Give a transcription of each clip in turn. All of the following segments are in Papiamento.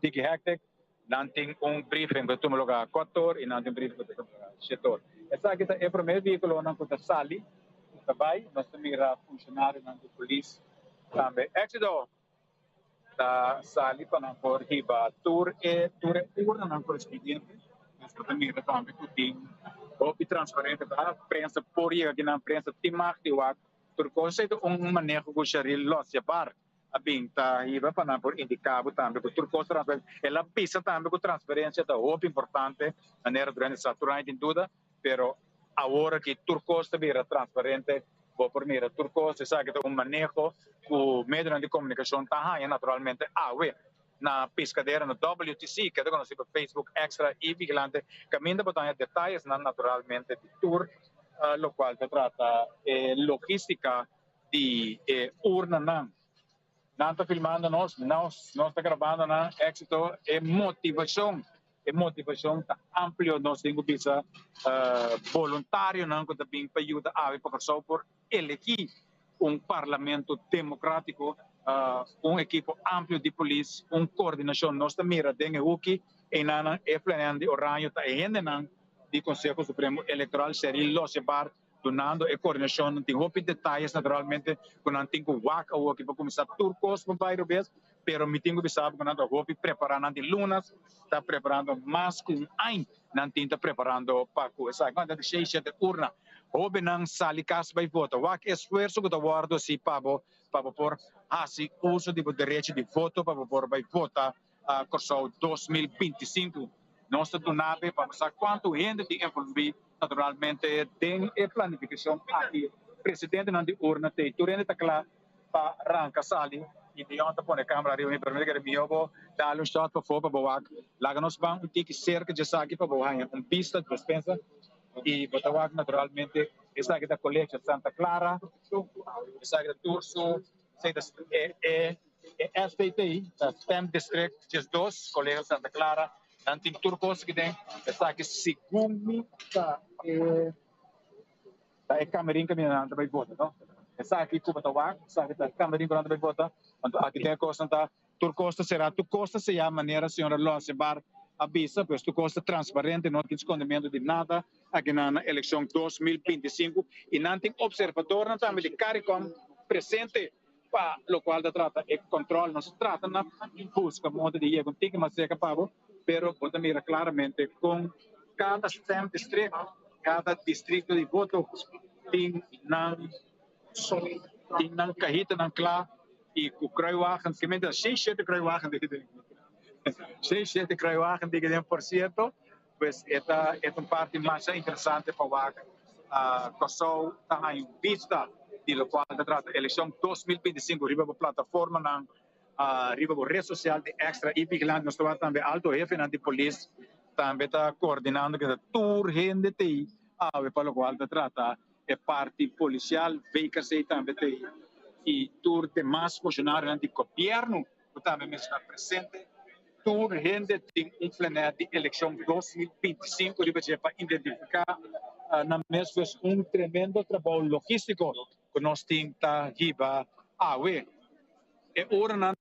tiki hectic. Nan tin un briefing ku ta tuma lugar kuator i nan tin un briefing ku ta tuma lugar shetor. Esaki ta e promé vehíkulonan ku ta sali, ku ta bai. Nos ta mira funshonarionan di polis tambe. Éxito ta sali pa nan por hiba tur e tur e urnanan korespondiente. Nos por ta mira tambe ku tin hopi transparente ta prensa por yega kinan, prensa tin mag di wak tur kos. Esei ta un maneho ku Sharil Losjabar a bin ta hiba pa nan por indica bo tambe cu tur cos transparente. El a bisa tambe cu transparencia ta hopi importante, manera durante sa tur aña tin duda, pero awor aki tur cos ta bira transparente, bo por mira tur cos, esaki ta un maneho cu medionan di comunicacion ta haña naturalmente awe na Piscadera na WTC, keda conoci pa Facebook Extra y Vigilante, caminda bo ta haña detayesnan naturalmente di tur locual ta trata e logistica di e urnanan. Nan ta filmando nos, nos nos ta grabando nan. Éxito, e motivacion, e motivacion ta amplio. Nos tin cu bisa boluntarionan cu ta bin pa yuda awe pa Kòrsou por elegi un parlamento democratico, un ekipo amplio di polis, un coordinacion. Nos ta mira den e huki einanan e flanean di oraño ta e hendenan di Conseho Supremo Electoral, Sheryl Losjebar, Dunando e coordinacion nan tin hopi detayes naturalmente cu nan tin cu wak awoki pa cuminsa tur cos pa bay robes, pero mi tin cu bisa bo cu nan ta hopi prepara, nan tin lunas ta preparando mas cu un añ nan tin ta preparando pa cu esaki. Nan ta shei shete urna hobennan sali cas bay vota, wak e esfuerzo cu ta wordo haci pa bo pa bo por haci uso di bo derecho di voto pa bo por bay vota Kòrsou 2025. Nos ta duna be pa sa kuantu hende tin envolví naturalmente den e planifikashon aki. Presidentenan di urna t'ei tur hende ta kla pa ranka sali i Dion ta pone kamera ariba mi pero mi ta kere mihó bo dal un shot pafó pa bo wak. Laga nos ban un tiki serka djesaki pa bo haña un bista di despensa i bo ta wak naturalmente esaki ta Colegio Santa Clara, esaki ta tur su E e SDT ta Stem District 12, Colegio Santa Clara. Nan tin tur cos aki den. Esaki segun mi ta e ta e camerin caminda nan ta bay vota, no? Esaki cu bo ta wak, esaki ta e camerin cu nan ta bay vota. Anto aki den e cosnan ta tur cos ta cera, tur cos ta seya manera señora Losjebar a bisa, pues tur cos ta transparente, no tin scondimento di nada. Aki nan na elekshon 2025 i nan tin opservadornan tambe di Caricom presente pa lokual ta trata e kòntròl. Nos a trata na buska moda di yega un tiki mas serka pa bo, pero bo ta mira klaramente kon kada stemdistrikt, kada distrikto di voto tin nan tin nan kahitanan kla i ku kruiwagen, ke mester shei shete kruiwagen di den, shei shete kruiwagen di den por sierto. Pues e ta e ta un parti masha interesante pa wak. Kòrsou ta haña un bista di lokual ta trata elekshon 2025 riba bo plataformanan, riba bo ret sosial di Extra i Vigilante. Nos ta wak tambe alto hefenan di polis tambe ta koordinando keda tur hende t'ei awe pa lokual ta trata e parti polisial, VKC tambe t'ei i tur demas funshonarionan di gobièrnu. Ku tambe mester ta presente. Tur hende tin un flanet di elekshon 2025 riba dje pa identifiká nan mes. Pues un tremendo trabou logístiko ku nos tin ta hiba awe. E oranan.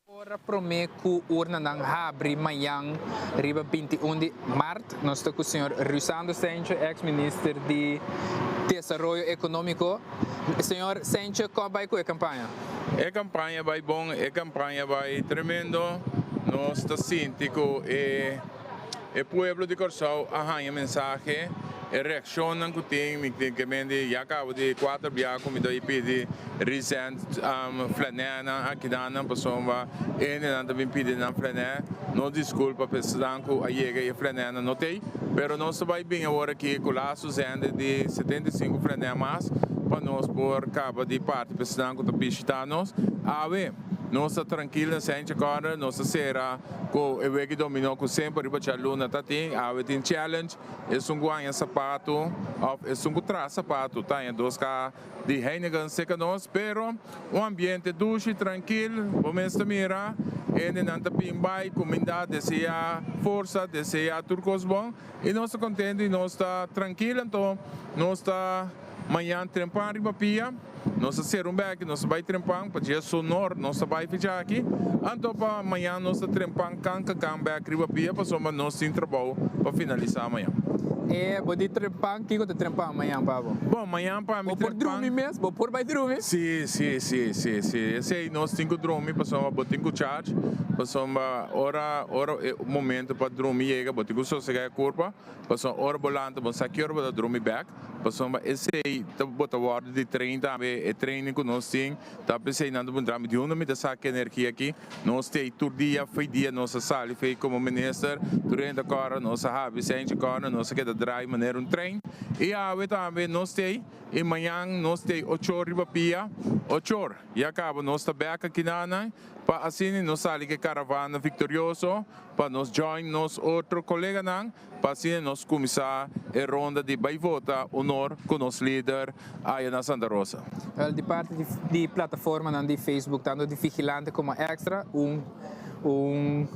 Ora prome cu urnanan habri mañan riba 21 di maart, nos ta cu señor Rusando Cijntje, ex minister di Desaroyo Economico. Señor Cijntje, con a bay cu e campaña? E campaña bay bon, e campaña bay tremendo. Nos ta sinti cu e. E pueblo di Kòrsou a haña mensahe, e reakshonnan ku tin, mi tin ke mende ya kaba di kuater bia ku mi ta pidi resend flanènan akidanan pasobra hendenan ta bin pidi nan flanè. Nos diskulpa pa esnan ku a yega i e flanènan no t'ei, pero nos ta bai bin awor aki ku lastu zender di 75 flanè mas pa nos por kaba di parti pa esnan ku ta bishitá nos awe. Nos ta trankil na Sentje Corner, nos ta sera ku e weki dominó ku semper riba djaluna ta tin. Awe tin challenge, esun ku haña sapatu òf esun ku traha sapatu ta haña dos kaha di Heineken seka nos. Pero un ambiente dushi, trankil, bo mes ta mira hendenan ta bin bai, kuminda, deseá forsa, deseá tur kos bon. I nos ta kontentu i nos ta trankil, anto nos ta mañan trempan riba pia. Nos ta sera un bèki, nos ta bai trempan pa dje sonor, nos ta bai ficha aki. Anto pa mañan nos ta trempan kan ka kan bèk riba pia pasobra nos tin trabou pa finalisá mañan. E bo di trempan, kiko ta trempan mañan pa bo? Bon, mañan pa mi Bo por trempan. drumi mes? Bo por bai drumi? Sí, sí, sí, sí, sí. Esei nos tin ku drumi pasobra bo tin ku charge, pasobra ora ora e momento pa drumi yega bo tin ku sosegá e kurpa, pasobra ora bo lanta bo no sa ki ora bo ta drumi bèk. Pasobra esei ta bo ta wòrdu di train tambe, e training ku nos tin ta p'esei nan ta puntra mi di unda mi ta saka e energia aki. Nos t'ei tur dia, fei dia nos a sali fei komo minister, tur hende ta kòrda nos a habi senchi kòrda, nos a keda drai manera un trein. I awe tambe nos t'ei i mañan nos t'ei ochor riba pia, ochor ya kaba nos ta bèk akinanan pa asina nos sali ku e karavana viktorioso pa nos join nos otro koleganan. Pa asina nos kuminsá e ronda di bai vota honor ku nos lider aya na Santa Rosa. Wel di parti di plataformanan di Facebook tanto di Vigilante komo Extra un un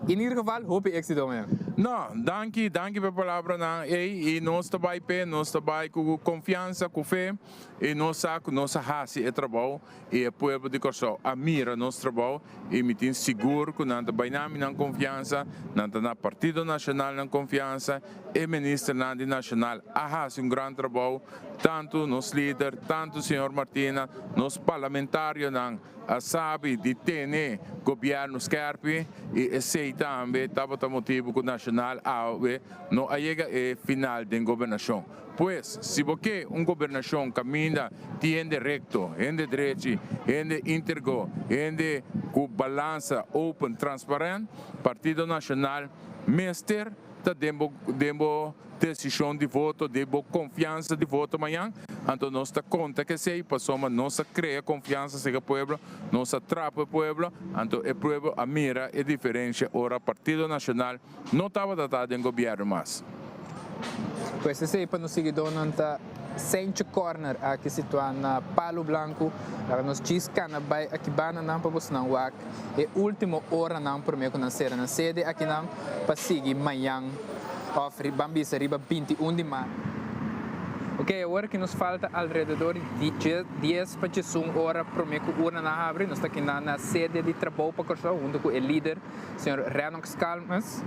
in ieder geval hopi éxito meneer. No, danki, danki pa e palabranan ei i nos ta bai p'e, nos ta bai ku konfiansa, ku fe i nos sa ku nos a hasi e trabou i e pueblo di Kòrsou a mira nos trabou i mi tin sigur ku nan ta bai na mi nan konfiansa, nan ta na Partido Nashonal nan konfiansa, e ministernan di Nashonal a hasi un gran trabou, tantu nos lider, tantu señor Martina, nos parlamentarionan a sabi di tene gobièrnu skèrpi i esei tambe tabata motibu ku Nashonal awe no a yega e final den gobernashon. Pues, si bo ke un gobernashon kaminda tin hende rekto, hende drechi, hende íntergo, hende ku balansa, open, transparent, Partido Nashonal mester ta den bo den bo desishon di voto, den bo konfiansa di voto mañan. Anto nos ta konta ku esei pasobra nos a krea konfiansa serka pueblo, nos a trapa e pueblo, anto e pueblo a mira e diferensha ora Partido Nashonal no tabata ta den gobièrnu mas. Pues esei pa nos siguidónan ta Sentje Corner aki situá na Palu Blanku. Laga nos djis kana bai aki banda nan pa bosnan wak e último oranan promé ku nan sera nan sede akinan pa sigui mañan òf ban bisa riba 21 di mart. Ok, awor ki nos falta alrededor di dies pa djesun ora promé ku urnanan habri, nos ta akinan na sede di Trabou pa Kòrsou huntu ku e lider Señor Renox Calmes.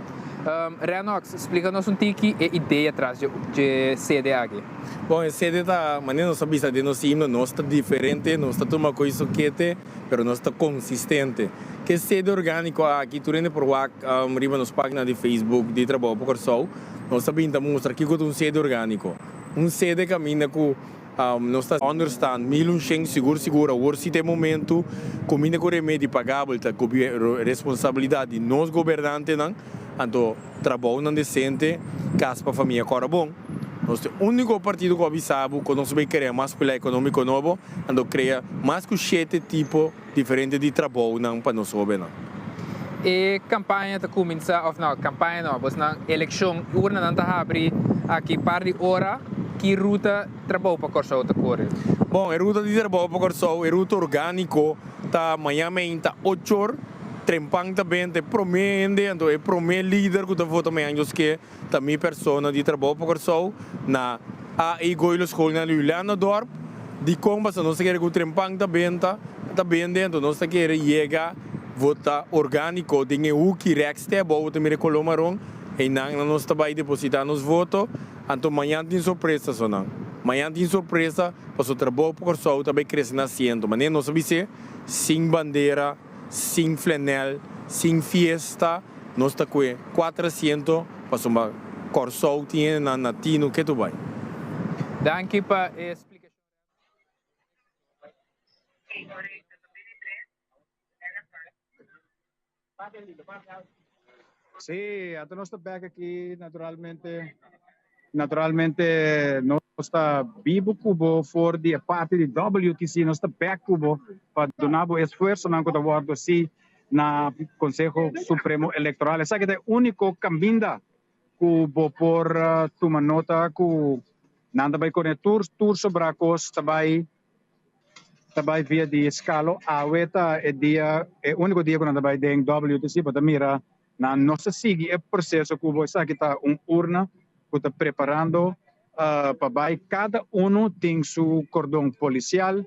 Renox, splica nos un tiki e idea tras dje sede aki. Bon, e sede ta, manera nos a bisa den nos himno, nos ta diferente, nos ta tuma koe sokete, pero nos ta konsistente. Ke sede orgániko aki, tur hende por wak riba nos página di Facebook di Trabou pa Kòrsou, nos ta bin ta mustra kiko ta un sede orgániko. Un sede kaminda ku Nos ta understand mil un shen sigur sigur awor si ta e momento cuminda cu remedi pagabel ta responsabilidad di nos gobernantenan anto trabounan decente cas pa famia cora bon nos ta e unico partido cu a bisa bo cu nos bay crea mas pila economico nobo anto crea mas cu shete tipo diferente di trabounan pa nos hobennan. E campaña ta cuminsa of no, campaña no, bosnan eleccion urnanan ta habri aki par di ora, ki ruta Trabou pa Kòrsou ta kore? Bon, e ruta di Trabou pa Kòrsou, e ruta orgániko, ta maña meinta ochor, trempan ta benta e promé hende, anto e promé lider ku ta vota mañan Dios ke, ta mi persona di Trabou pa Kòrsou na AE Goilo School na Julianadorp. Dikon? Pasobra nos ta kere ku trempan ta benta, ta bende, anto nos ta kere yega vota orgániko den e huki rèks te abou, bo ta mira e koló maron, einan nos ta bai depositá nos voto. Anto mañan tin sorpresa so nan. Mañan tin sorpresa paso trabou pa Kòrsou ta bai krese na asiento. Manera nos a bis'é, sin bandera, sin flanel, sin fiesta, nos ta kue kuater asiento pasobra Kòrsou tin hendenan na tinu ke tu bai. Danki pa e splikashon. Sí, anto nos ta bek aki naturalmente. Naturalmente nos ta bibu ku bo for di e parti di WTC, nos ta bek ku bo pa duna bo esfuersonan ku ta wòrdu hasi na Konseho Supremo Elektoral. Esaki ta e úniko kaminda ku bo por tuma nota ku nan ta bai kore tur tur sobrá kos ta bai ta bai via di Skalo. Awe ta e dia e úniko dia ku nan ta bai den WTC. Bo ta mira Nan no sa sigui e proceso cu bo esaki ta un urna cu ta preparando pa bay. Cada uno tin su cordon policial,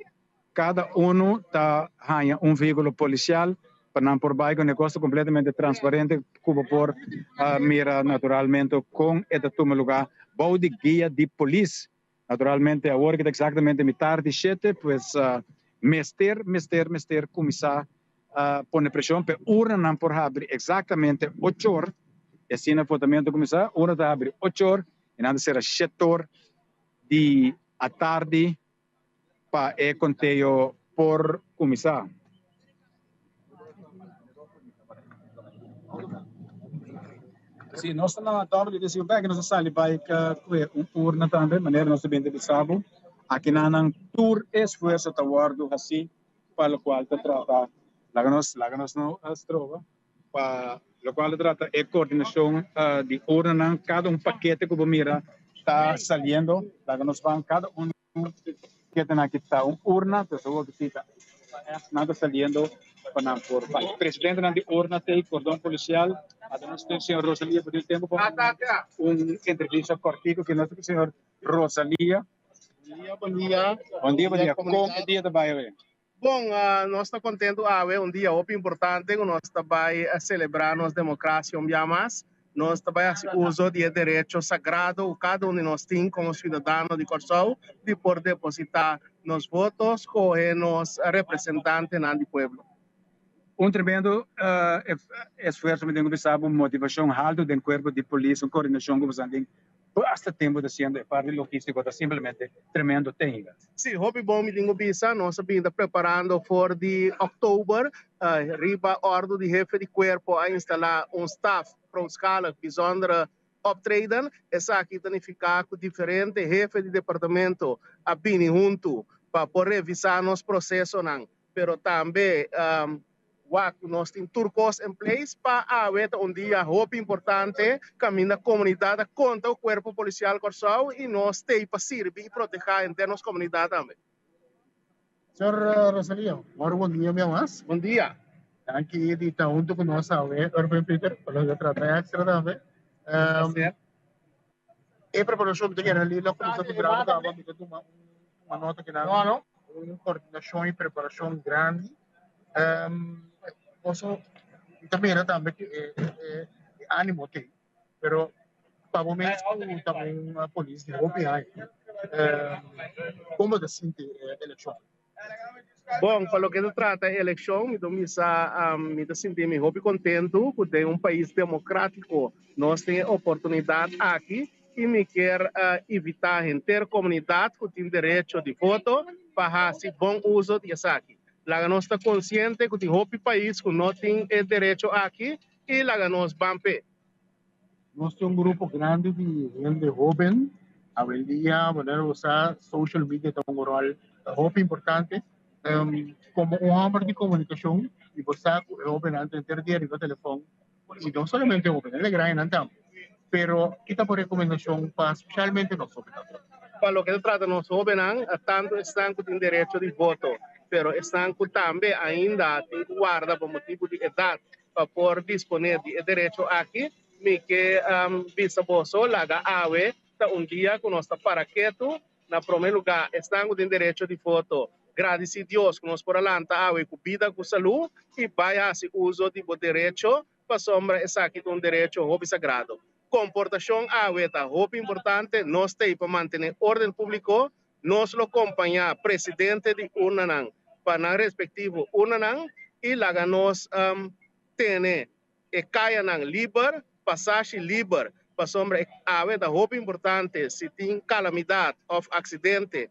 cada uno ta haya un vehiculo policial pa nan por bay cu e negocio completamente transparente cu bo por mira naturalmente con e ta tuma lugar bou di guia di polis. Naturalmente awor cu ta exactamente mitar di shete pues mester mester mester cuminsa pone presion pa e urnanan por habri exactamente ocho or y asina votamento cuminsa. Urna ta habri ocho or y nan ta cera shete or di atardi pa e conteo por cuminsa. Si nos ta na WTC un bek nos a sali bai kue un urna tambe manera nos ta bini ta bisa bo akinanan tur esfuerso ta wordo hasi pa locual ta trata laga nos laga nos no stroba pa locual ta trata e coordinacion di urnanan cada un pakete cu bo mira ta saliendo laga nos ban cada un Pakete aki ta un urna, pues awor si ta nan ta saliendo pa nan por bai. Presidentenan di urna ta e cordon policial. Ademas tin señor Rosalia por tin tempo pa un entrevista cortico ki nos ta ku señor Rosalia. Bon dia, bon dia. Bon dia, bon dia. Kon e dia ta bai awe? Bon, nos ta kontentu awe, un dia hopi importante ku nos ta bai selebrá nos demokrasia un bia mas. Nos ta bai hasi uso di e derecho sagrado ku kada un di nos tin komo siudadano di Kòrsou di por depositá nos voto, skohe nos representantenan di pueblo. Un tremendo esfuerso mi tin ku bisa bo, motivashon haltu den kuerpo di polis, un koordinashon ku boso tin Basta tempu ta siendo e parti logístiko ta simplemente tremendo técnica. Sí, hopi bon mi tin ku bisa. Nos a bin ta preparando for di òktober. Riba òrdu di hefe di kuerpo a instalá un staf grootschalig bijzondere optreden. Esaki ta nifiká ku diferente hefe di departamento a bini huntu pa por revisá nos prosesonan, pero tambe Wak ku nos tin tur kos en place pa awe ta un dia hopi importante kaminda komunidat a konta ku Kuerpo Polisial Kòrsou i nos t'ei pa sirbi i protehá henter nos komunidat tambe. Señor Rosalía, mor bon dia un bia mas. Bon dia. Danki di ta huntu ku nos awe, Urban Peter, pa loke ta trata extra tambe. Placer. E preparashon ta keda lila ku nos ta mirando kaba, mi ta tuma un nota ku nan un kordinashon i preparashon grandi. Boso mi ta mira tambe ku e animo t'ei, pero pa bo mes ku ta un polis di hopi aña, kon bo ta sinti e elekshon? Bon, pa loke ta trata e elekshon, mi ta bisa, mi ta sinti mi hopi kontentu ku den un pais demokratiko nos tin e oportunidat aki i mi kier invitá henter komunidat ku tin derecho di voto pa hasi bon uso di esaki. Laga nos ta konsiente ku tin hopi pais ku no tin e derecho aki i laga nos ban p'e. Nos tin un grupo grandi di hende hoben. Awendia, manera bo sa, social media ta un rol hopi importante. Como un homber di comunicacion, y bo sa cu e hobennan ta henter dia riba telefon, y no solamente hobennan, e grandenan tambe. Pero ki ta bo recomendacion pa specialmente nos hobennan? Pa loke ta trata nos hobennan, tanto esnan cu tin derecho di voto, pero esnan cu tambe ainda tin cu warda pa motibu di edad, Pa por disponé di e derecho aki, mi ke bisa boso, laga awe ta un dia ku nos ta para ketu. Na promé lugá, esnan ku tin derecho di voto, gradisí Dios ku nos por a lanta awe ku bida ku salú i bai hasi uso di bo derecho, pasobra esaki ta un derecho hopi sagrado. Komportashon awe ta hopi importante, nos ta ei pa mantené órden públiko, Nos lo kompañá presidente di urnanan pa nan respektivo urnanan i laga nos tene e kayanan liber, pasashi liber, pasobra awe ta hopi importante si tin kalamidat òf aksidente.